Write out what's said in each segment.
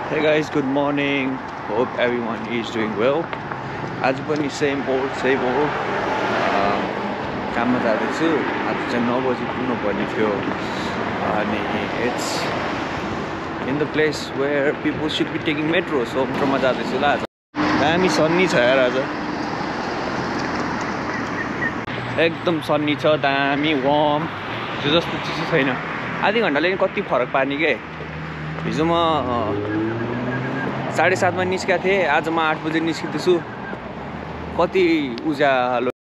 Hey guys, good morning. Hope everyone is doing well. आज पनि same old. काममा जाँदैछु. आज चाहिँ 9 बजी पुग्नु पर्ने थियो. अनि it's in the place where people should be taking metro. So मेट्रोमा जाँदैछु ल आज. दामी सन्नी छ यार आज. एकदम सन्नी छ, दामी वार्म. जो जस्तो चिसो छैन. आधी घण्टाले नि कति फरक पार्ने के. हिजो म 7:30 मा निस्केको थिएँ, आज म 8 बजे निस्किँदैछु. कति उज्यालो.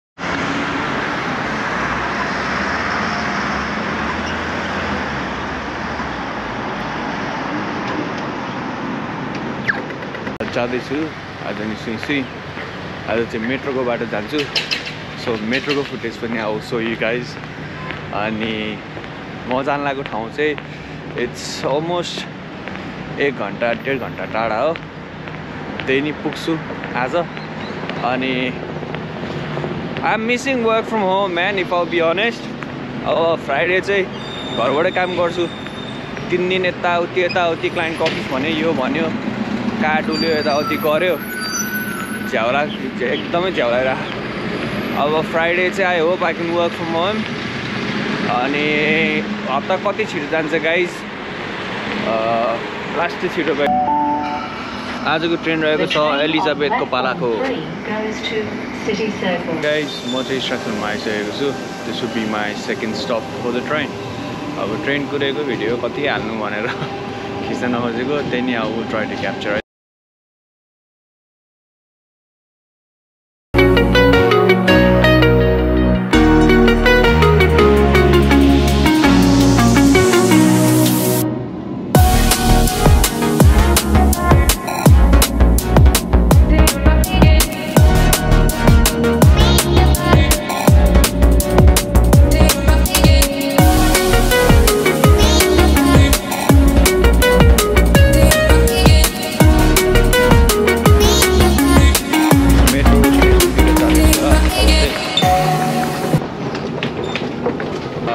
जाँदैछु आज नि सुई आज चाहिँ मेट्रोको बाटो जान्छु. सो मेट्रोको फुटेज पनि आउ सो यु गाइज. अनि म जान लागेको ठाउँ चाहिँ इट्स अलमोस्ट 1 घन्टा 1.5 घन्टा टाढा हो. त्यही नि पुग्छु आज. अनि I am missing work from home man if I be honest. अब फ्राइडे चाहिँ घरबाटै काम गर्छु. 3 दिन यताउति क्लाइन्टको अफिस भन्यो, यो भन्यो, काट उल्यो, यताउति गऱ्यो. झ्याउला एकदमै झ्याउलाइरहेको. अब फ्राइडे चाहिँ I hope I can work from home. अनि हप्ता कति छिटो जान्छ गाइज. लास्ट छिटो गयो. आजको ट्रेन रहेको छ एलिजाबेथको पालाको. गाइज म चाहिँ स्ट्राथनमा आइसकेको छु. This would be my second stop for the train. अब ट्रेन कुरेको भिडियो कति हाल्नु भनेर खिच्न नखोजेको. त्यही नि I will try to capture.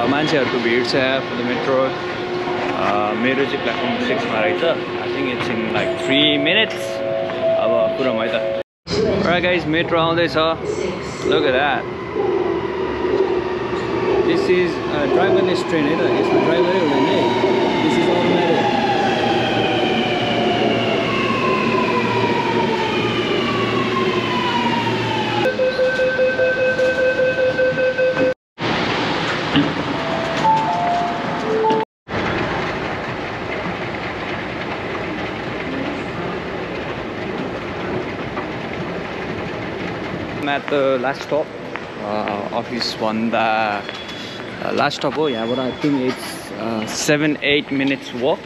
मान्छेहरूको भिड छ फर द मेट्रो. मेरो चाहिँ प्लेटफर्म 6 मा रहेछ. I think it's in like 3 minutes. अब पुरा है त. Alright guys, मेट्रो आउँदैछ. Look at that. This is driverless train है त. यसमा ड्राइभरै हुँदैन है. This is automatic. At the last stop, office भन्दा last stop हो यहाँबाट. I think it's 7-8 minutes walk.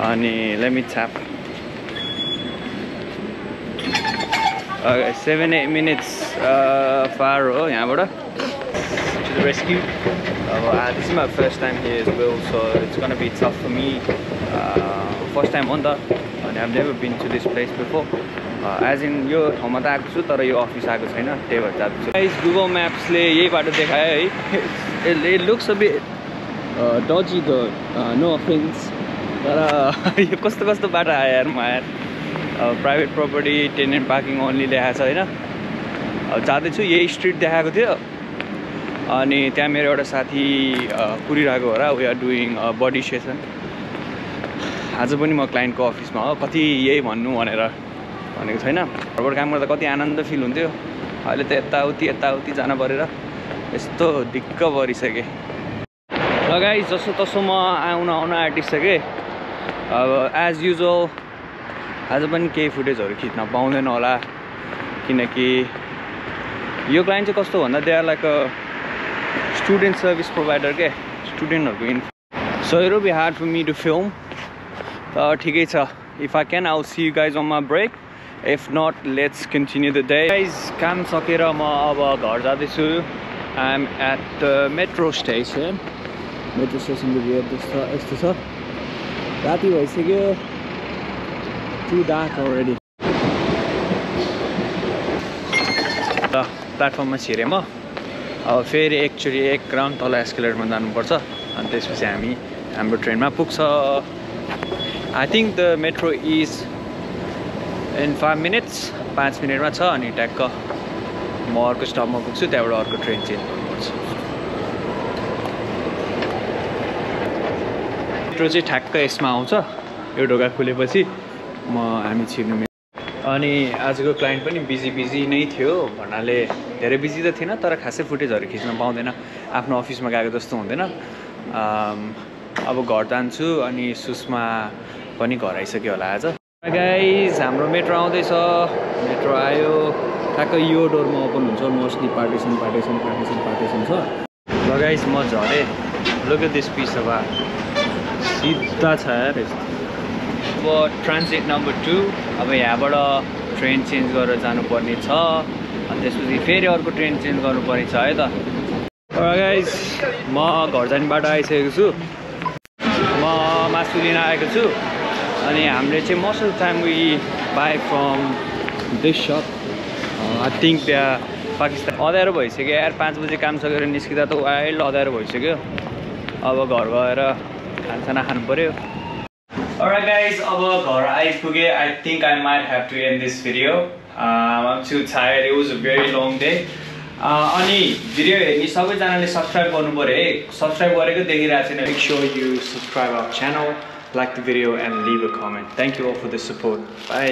अनि let me tap. Okay, 7-8 minutes far हो यहाँबाट. To the rescue. This is my first time here as well, so it's gonna be tough for me. First time on the, and I've never been to this place before. As in यो ठाउँमा त आएको छु तर यो office आएको छैन, त्यही भएर जान्छु. गाइस गुगल म्याप्सले यही बाटो देखायो है. It looks a bit dodgy though, no offense. तर यो कस्तो बाटो आयो यार म यार. Private property tenant parking only देखाएको छ होइन. अब जाँदैछु यही स्ट्रिट देखाएको थियो. अनि त्यहाँ मेरो एउटा साथी कुरिरहेको हो र. We are doing body session. आज पनि म क्लाइन्टको अफिसमा हो. कति यही भन्नु भनेर भनेको छैन. घरबाट काम गर्दा कति आनन्द फिल हुन्थ्यो. अहिले त यताउति जान परेर यस्तो दिक्क परिसकेँ. ल गाइस जसो तसो म आउन आँटिसकेँ. अब एज युजुअल आज पनि केही फुटेजहरू खिच्न पाउँदैन होला. किनकि यो क्लाइन्ट चाहिँ कस्तो भन्दा they are like a student service provider के. स्टुडेन्टहरूको so it will be hard for me to film. तर ठिकै छ. If I can I will see you guys on my break. If not, let's continue the day. Guys, काम सकेर म अब घर जाँदैछु. I'm at the metro station. Metro station को भ्यू यस्तो छ. राति भइसक्यो. Too dark already. ल प्लेटफर्ममा छिरेँ म. अब फेरि एक्चुअली एक राउन्ड तल एस्केलेटरमा जानुपर्छ. अनि त्यसपछि हामी हाम्रो ट्रेनमा पुग्छ. I think the metro is in 5 minutes 5 मिनेटमा छ अनि ट्याक्क म अर्को स्टपमा पुग्छु त्यहाँबाट अर्को ट्रेन चेन्ज गर्नुपर्छ मेट्रो चाहिँ ठ्याक्क यसमा आउँछ यो ढोका खुलेपछि हामी छिर्नु अनि आजको क्लाइन्ट पनि बिजी नै थियो भन्नाले धेरै बिजी त थिएन तर खासै फुटेजहरू खिच्न पाउँदैन आफ्नो अफिसमा गएको जस्तो हुँदैन अब घर जान्छु अनि सुषमा पनि घर आइसक्यो होला आज गाइज हाम्रो मेट्रो आउँदैछ मेट्रो आयो ठ्याक्क यो डोरमा ओपन हुन्छ मोस्टली पार्टिसन छ ल गाइज म झरेँ look at this piece of art सिधा छ यार अब ट्रान्जिट नम्बर 2 अब यहाँबाट ट्रेन चेन्ज गरेर जानुपर्ने छ अनि त्यसपछि फेरि अर्को ट्रेन चेन्ज गर्नुपर्ने छ है त गाइज म घर जाने बाटो आइसकेको छु म मासु लिन आएको छु अनि हामीले चाहिँ most of the time we buy from this shop I think त्यहाँ पाकिस्तान अँध्यारो भइसक्यो यार 5 बजे काम सकेर निस्किँदा त वाइल्ड अँध्यारो भइसक्यो अब घर गएर खाना खानु पर्यो Alright guys, अब घर आइपुगे I think I might have to end this video. I'm too tired. It was a very long day. अनि भिडियो हेर्ने सबैजनाले सब्स्क्राइब गर्नु पर्यो है सब्स्क्राइब गरेको देखिरहेको छैन Make sure you subscribe our channel, like the video and leave a comment. Thank you all for the support. Bye.